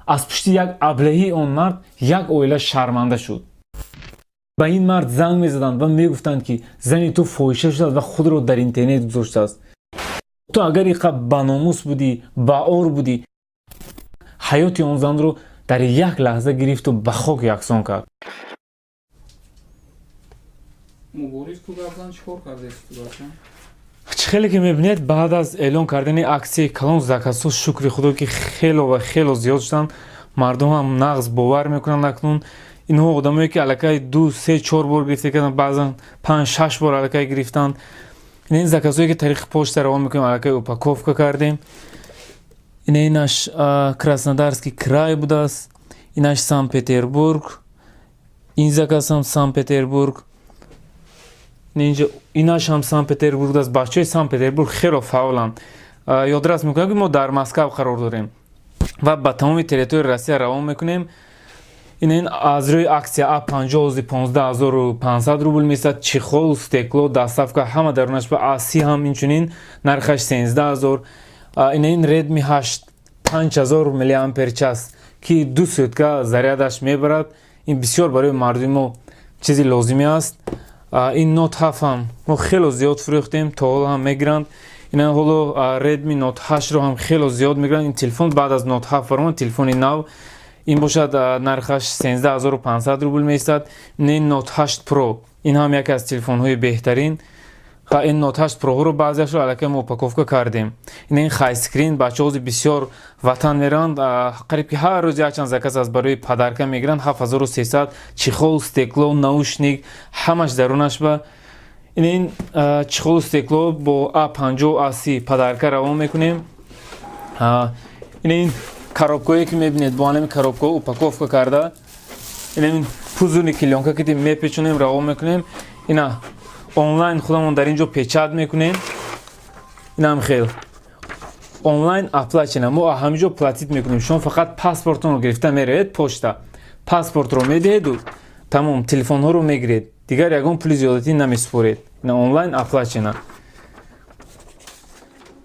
Аз пушти як аблаҳии он мард як оила шарманда шуд. Ба ин мард занг мезаданд ва мегуфтанд, ки зани ту фоҳиша шудааст ва худро дар интернет гузоштааст. Ту агар иқа баномус будӣ, баор будӣ, ҳаёти он занро дар як лаҳза гирифту ба хок яксон кард. Мубориз, ту гапзан, чӣ кор кардед? Чӣ хеле ки мебинед, баъд аз эълон кардани аксияи калон заказҳо, шукри худо, ки хело ва хело зиёд шуданд. Мардум ҳам нағз бовар мекунанд. Акнун инҳо одамое, ки аллакай ду, се, чор бор гирифта карданд, баъзан панҷ, шаш бор аллакай гирифтанд. Ин заказҳое, ки тариқи почта равон мекунем, аллакай упаковка кардем. Ина инаш Краснодарский край будааст, инаш Санкт Петербург, ин заказ ҳам Санкт Петербург, инҷа инаш ҳам Санкт Петербург аст. Бачаҳои Санкт Петербург хело фаъоланд. Ёдрас мекунам, ки мо дар Москав қарор дорем ва ба тамоми территорияи Россия равон мекунем. Ин аз рӯи аксия А 50 ози 15 500 рубл месад, чехол, стекло, доставка ҳама дарунаш. Ба А 30 ҳам инчунин, нархаш 13 000. Ина ин Redmi 8, 5000 миллиампер час, ки 2 сутка зарядаш мебарад. Ин бисёр барои мардуми мо чизи лозимӣ аст. Ин Note 7 ҳам мо хело зиёд фурӯхтем, то ҳоло ҳам мегиранд. Ина ҳоло Redmi Note 8-ро ҳам хело зиёд мегиранд. Ин телефон баъд аз Note 7 баромад, телефони нав. Ин бошад, нархаш 13 500 рубл меистад. Ин Note 8 Pro, ин ҳам яке аз телефонҳои беҳтарин. Ин Note 8 Pro-ҳоро баъзеашро аллакай мо упаковка кардем. Ин хайскрин, бачаҳо бисёр ватан мераванд, қариб ки ҳар рӯз якчанд заказ аз барои подарка мегиранд. 7300, чехол, стекло, наушник ҳамаш дарунаш. Ба ин чехолу стекло бо А 50, А 30 подарка равон мекунем. Ин коробкое, ки мебинед, бо анами коробкаҳо упаковка карда, инамин пузуни клеёнка ки мепечонем, равон мекунем. Ина онлайн худамон дар ин ҷо печать мекунем. Инам хел онлайн оплачена, мо ҳамин ҷо платить мекунем. Шумо фақат паспортонро гирифта меравед почта, паспортро медиҳеду тамом, телефонҳоро мегиред, дигар ягон пули зиёдатӣ намесупоред. Ина онлайн оплачена.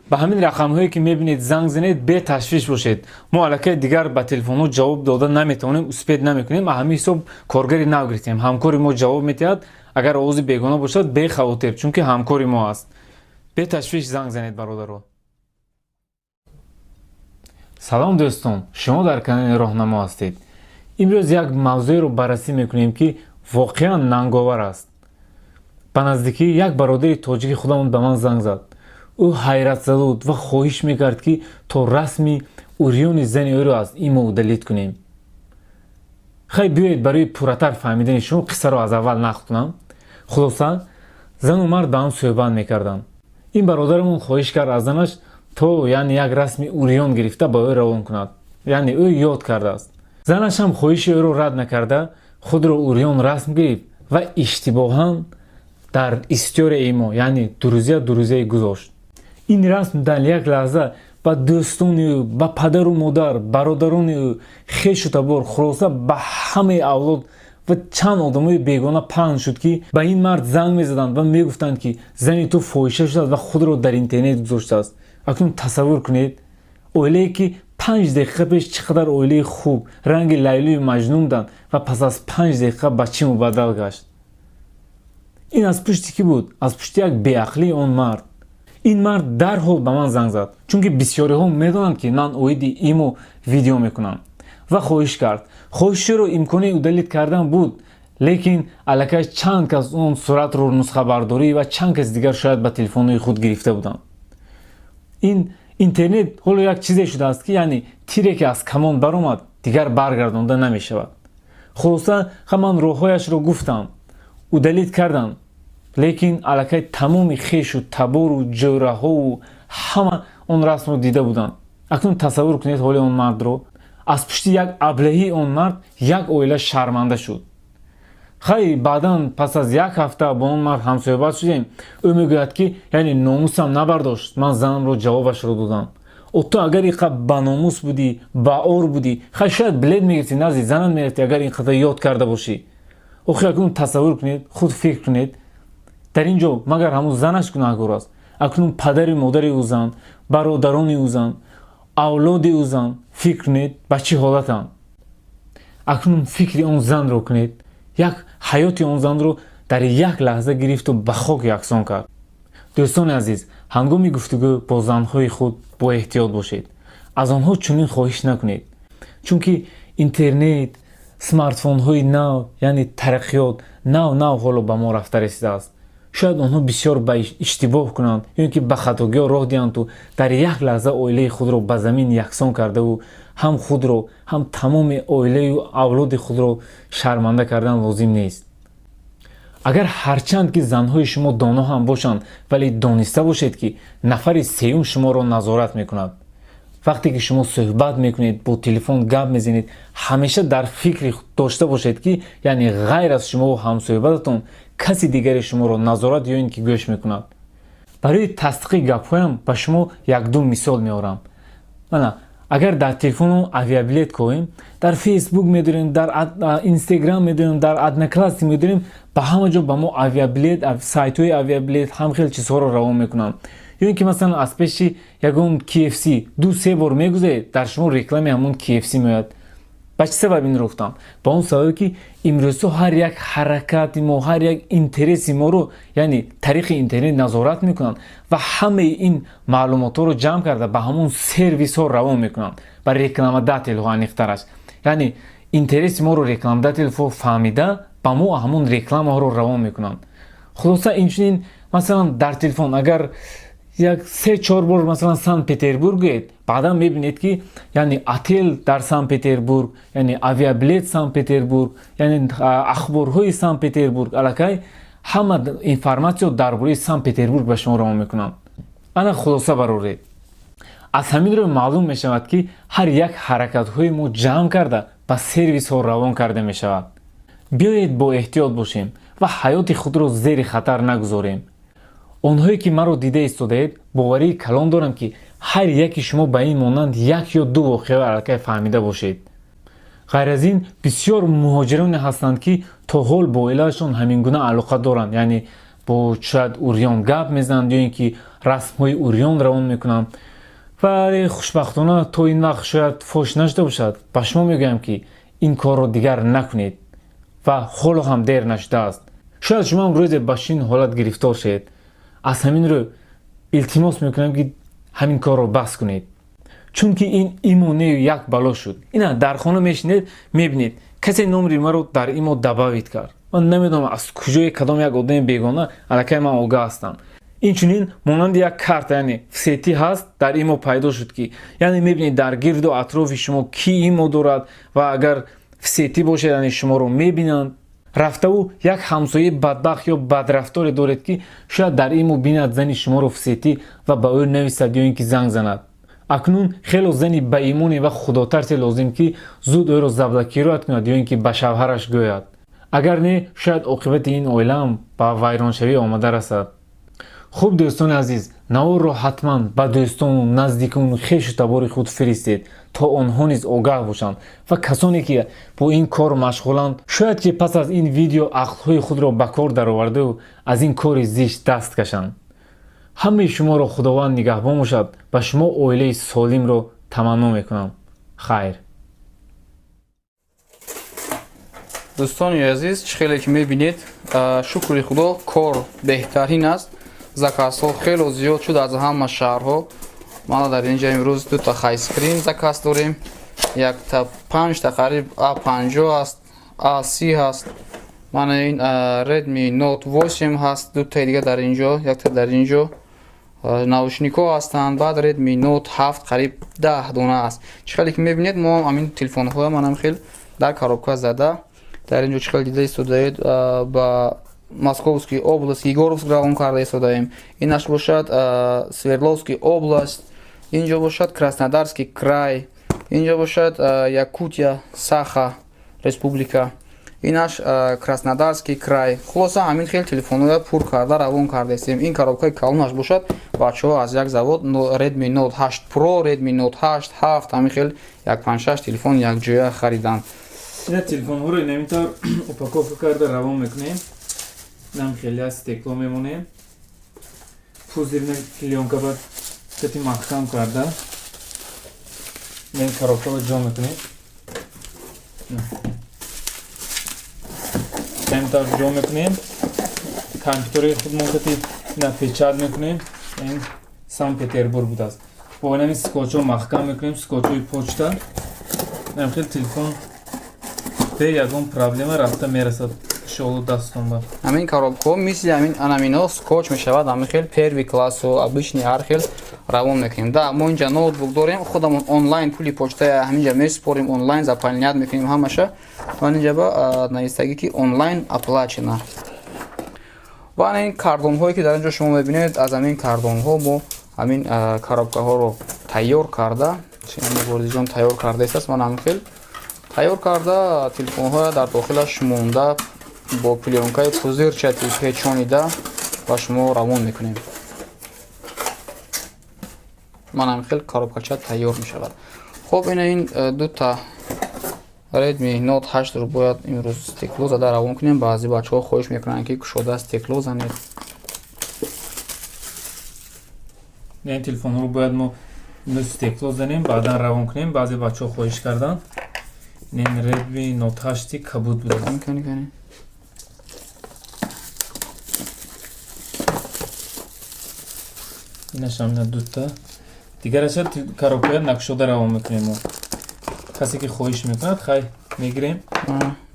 Ба ҳамин рақамҳое, ки мебинед, занг занед, беташвиш бошед. Мо аллакай дигар ба телефонҳо ҷавоб дода наметавонем, успеть намекунем. Ҳамин ҳисоб коргари нав гирифтем, ҳамкори мо ҷавоб медиҳад. Агар овози бегона бошад, бехавотир, чунки ҳамкори мо аст. Беташвиш занг занед, бародаро. Салом, дӯстон, шумо дар канали Роҳнамо ҳастед. Имрӯз як мавзӯеро баррасӣ мекунем, ки воқеан нанговар аст. Ба наздикӣ як бародари тоҷики худамон ба ман занг зад. Ӯ ҳайратзада буд ва хоҳиш мекард, ки то расми урёни зани ӯро аз имо удалить кунем. Хай, биёед, барои пурратар фаҳмидани шумо қиссаро аз аввал нақл кунам. Хулоса, зану мард ба ҳам суҳбат мекарданд. Ин бародарамон хоҳиш кард аз занаш, то яъне як расми урён гирифта ба ӯ равон кунад, яъне ӯ ёд кардааст. Занаш ҳам хоҳиши ӯро рад накарда, худро урён расм гирифт ва иштибоҳан дар историяи мо, яъне друзья друзей, гузошт. Ин расм дар як лаҳза ба дӯстони ӯ, ба падару модар, бародарони ӯ, хешу табор, хулоса, ба ҳамаи авлод ва чанд одамои бегона паҳн шуд, ки ба ин мард занг мезаданд ва мегуфтанд, ки зани ту фоҳиша шудааст ва худро дар интернет гузоштааст. Акнун тасаввур кунед, оилае, ки 5 дақиқа пеш чӣ қадар оилаи хуб, ранги Лайлию Маҷнун буданд, ва пас аз 5 дақиқа ба чӣ мубаддал гашт. Ин аз пушти кӣ буд? Аз пушти як беақлии он мард. Ин мард дарҳол ба ман занг зад, чунки бисёриҳо медонанд, ки ман оиди имо видео мекунам, ва хоҳиш кард. Хоҳиширо имкони удалить кардан буд, лекин аллакай чанд кас он суратро нусхабардорӣ ва чанд каси дигар шояд ба телефонҳои худ гирифта буданд. Ин интернет ҳоло як чизе шудааст, ки яъне тире, ки аз камон баромад, дигар баргардонда намешавад. Хулоса, ман роҳҳояшро гуфтам, удалить кардам, лекин аллакай тамоми хешу табору ҷӯраҳову ҳама он расмро дида буданд. Акнун тасаввур кунед ҳоли он мардро. Аз пушти як аблаҳии он мард як оила шарманда шуд. Хай, баъдан пас аз як ҳафта бо он мард ҳамсӯҳбат шудем. Ӯ мегӯяд, ки яъне номусам набардошт, ман занамро ҷавобашро додам. О, ту агар иқа баномус будӣ, баор будӣ, хай, шояд билет мегирифтӣ, назди занат мерафтӣ, агар ин қадар ёд карда бошӣ. Охи, акнун тасаввур кунед, худ фикр кунед, дар ин ҷо магар ҳамун занаш гунаҳкор аст? Акнун падари модари ӯ зан, бародарони ӯ зан. Авлоди ӯ зан, фикр кунед, ба чӣ ҳолатанд. Акнун фикри он занро кунед. Як ҳаёти он занро дар як лаҳза гирифту ба хок яксон кард. Дӯстони азиз, ҳангоми гуфтугӯ бо занҳои худ бо эҳтиёт бошед. Аз онҳо чунин хоҳиш накунед, чунки интернет, смартфонҳои нав, яъне тараққиёт нав нав ҳоло ба мо рафта расидааст. Шояд онҳо бисёр ба иштибоҳ кунанд ё ин ки ба хатогиҳо роҳ диҳанду дар як лаҳза оилаи худро ба замин яксон кардаву ҳам худро, ҳам тамоми оилаю авлоди худро шарманда кардан лозим нест. Агар ҳарчанд ки занҳои шумо доно ҳам бошанд, вале дониста бошед, ки нафари сеюм шуморо назорат мекунад. Вақте ки шумо суҳбат мекунед, бо телефон гап мезанед, ҳамеша дар фикри дошта бошед, ки яъне ғайр аз шумову ҳамсӯҳбататон каси дигаре шуморо назорат ё ин ки гӯш мекунад. Барои тасдиқи гапҳоям ба шумо якду мисол меорам. Мана, агар дар телефону авиабилет коем, дар Фейсбук медорем, дар Инстаграм медорем, дар Одноклассник медорем, ба ҳама ҷо ба мо авиабилет, сайтҳои авиабилет, ҳам хел чизҳоро равон мекунанд. Ё ин ки, масалан, аз пеши ягон KFC 2-се бор мегузаред, дар шумо рекламаи ҳамон KFC меояд. Ба чӣ сабаб инро гуфтам? Ба он сабабе, ки имрӯзҳо ҳар як ҳаракати мо, ҳар як интереси моро, яъне тариқи интернет назорат мекунанд ва ҳамаи ин маълумотҳоро ҷамъ карда, ба ҳамон сервисҳо равон мекунанд, ба рекламодателҳо аниқтараш. Яъне интереси моро рекламодателҳо фаҳмида, ба мо ҳамон рекламаҳоро равон мекунанд. Хулоса, инчунин, масалан, дар телефон агар як 3-4 бор, масалан, Санкт Петербург гӯед, баъдан мебинед, ки яъне отель дар Санкт Петербург, яъне авиабилет Санкт Петербург, яъне ахборҳои Санкт Петербург, аллакай ҳама информатсиё дар бораи Санкт Петербург ба шумо равон мекунанд. Ана, хулоса бароред. Аз ҳамин рӯй маълум мешавад, ки ҳар як ҳаракатҳои мо ҷамъ карда, ба сервисҳо равон карда мешавад. Биёед, бо эҳтиёт бошем ва ҳаёти худро зери хатар нагузорем. Онҳое ки маро дида истодаед, боварии калон дорам, ки ҳар яки шумо ба ин монанд як ё ду воқеаро аллакай фаҳмида бошед. Ғайр аз ин, бисёр муҳоҷироне ҳастанд, ки то ҳол бо оилаашон ҳамин гуна алоқа доранд, яъне бо шояд урён гап мезананд ё ин ки расмҳои урён равон мекунанд. Вале хушбахтона то ин вақт шояд фош нашуда бошад. Ба шумо мегӯям, ки ин корро дигар накунед ва ҳоло ҳам дер нашудааст. Шояд шумо ҳам рӯзе ба чунин ҳолат гирифтор шавед. Аз ҳамин рӯ илтимос мекунам, ки ҳамин корро бас кунед, чунки ин имо нею як бало шуд. Ина, дар хона мешинед, мебинед, касе номери маро дар имо добавить кард. Ман намедонам аз куҷое, кадом як одами бегона, аллакай ман огаҳ ҳастам. Инчунин монанди як карта, яъне в сети ҳаст, дар имо пайдо шуд, ки яъне мебинед, дар гирду атрофи шумо кӣ имо дорад ва агар в сети бошад, яъне шуморо мебинанд. Рафтаву як ҳамсояи бадбахт ё бадрафторе доред, ки шояд дар имо бинад зани шуморо в сети ва ба ӯ нависад ё ин ки занг занад. Акнун хело зани баимоне ва худотарсе лозим, ки зуд ӯро заблокировать кунад ё ин ки ба шавҳараш гӯяд. Агар не, шояд оқибати ин оилаам ба вайроншавӣ омада расад. Хуб, дӯстони азиз, наворро ҳатман ба дӯстону наздикону хешу табори худ фиристед, то онҳо низ огаҳ бошанд ва касоне ки бо ин кор машғуланд, шояд ки пас аз ин видео ақлҳои худро ба кор дароварду аз ин кори зишт даст кашанд. Ҳамаи шуморо Худованд нигаҳбон бошад. Ба шумо оилаи солимро таманно мекунам. Хайр. Дӯстони азиз, чӣ хеле ки мебинед, шукри Худо, кор беҳтарин аст. Заказҳо хело зиёд шуд аз ҳама шаҳрҳо. Мана, дар инҷа имрӯз дута хайскрин заказ дорем, якта, панҷта, қариб А50 ҳаст, А30 ҳаст. Мана, ин Redmi Note 8 ҳаст, дутаи дига дар инҷо, якта дар инҷо. Наушникҳо ҳастанд. Баъд Redmi Note 7 қариб 10 дона аст. Чӣ хеле ки мебинед, мо ҳамин телефонҳоя манам хел дар коробка зада, дар инҷо чӣ хел дида истодаед, ба Московский область, Егоровск равон карда истодаем. Инаш бошад Свердловский область, инҷо бошад Краснодарский край, инҷо бошад Якутия, Саха республика, инаш Краснодарский край. Хулоса, ҳамин хел телефонҳоя пур карда равон кардаистем. Ин коробкаи калонаш бошад, бачаҳо аз як завод Redmi Note 8 Pro, Redmi Note 8, 7, ҳамин хел як 5-6 телефон якҷоя хариданд. Ина, телефонҳоро инамин тавр упаковка карда равон мекунем. Нам хеле стекло мемонем, пузырный плёнка ба кати маҳкам карда. Ин коробкаро ҷо мекунем. Ин тавр ҷо мекунем. Компютери худмон кати ина печать мекунем. Ин Санкт-Петербург будааст. Бо инами скотчҳо маҳкам мекунем, скотчҳои почта. Инам хел телефон бе ягон проблема рафта мерасад иншоалло дастон ба. Ҳамин коробкаҳо мисли ҳамин анамино скотч мешавад, ҳамин хел первый классу обычный ҳар хел равон мекунем. Да, мо инҷа ноутбук дорем, худамон онлайн пули почтая ҳаминҷа месупорем, онлайн заполнять мекунем ҳамаша. Ва инҷа ба навистагӣ ки онлайн оплачено. Ва ин картонҳое ки дар инҷо шумо мебинед, аз ҳамин картонҳо мо ҳамин коробкаҳоро тайёр карда, Муборизиҷон тайёр кардаистааст, ман ҳамин хел тайёр карда телефонҳоя дар дохилаш монда бо плёнкаи пузырчатый печонида ба шумо равон мекунем. Ман ҳамин хел коробкача тайёр мешавад. Хоб, ина ин дута Redmi Note 8 ро бояд имрӯз стекло зада равон кунем. Баъзе бачаҳо хоҳиш мекунанд, ки кушода стекло занед. Ин телефонҳоро бояд мо имрӯз стекло занем, баъдан равон кунем. Баъзе бачаҳо хоҳиш карданд. Ин Redmi Note 8 кабуд будааст. Кани, кани. Инашам ина дута. Дигараша коробкая накушода равон мекунем мо. Касе ки хоҳиш мекунад, хай мегирем.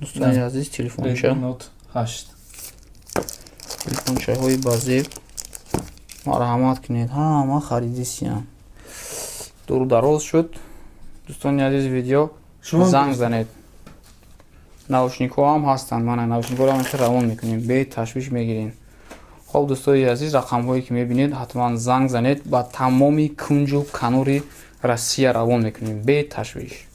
Дӯстони азиз, телефонча. Redmi Note 8. Телефончаҳои базеб марҳамат кунед, ҳама харидисиям. Дуру дароз шуд, дӯстони азиз, видео. Занг занед. Наушникҳо ҳам ҳастанд, мана наушникҳоро ҳам равон мекунем, бе ташвиш мегирем. Хоб, дӯстои азиз, рақамҳое ки мебинед, ҳатман занг занед, ба тамоми кунҷу канори Россия равон мекунем бе ташвиш.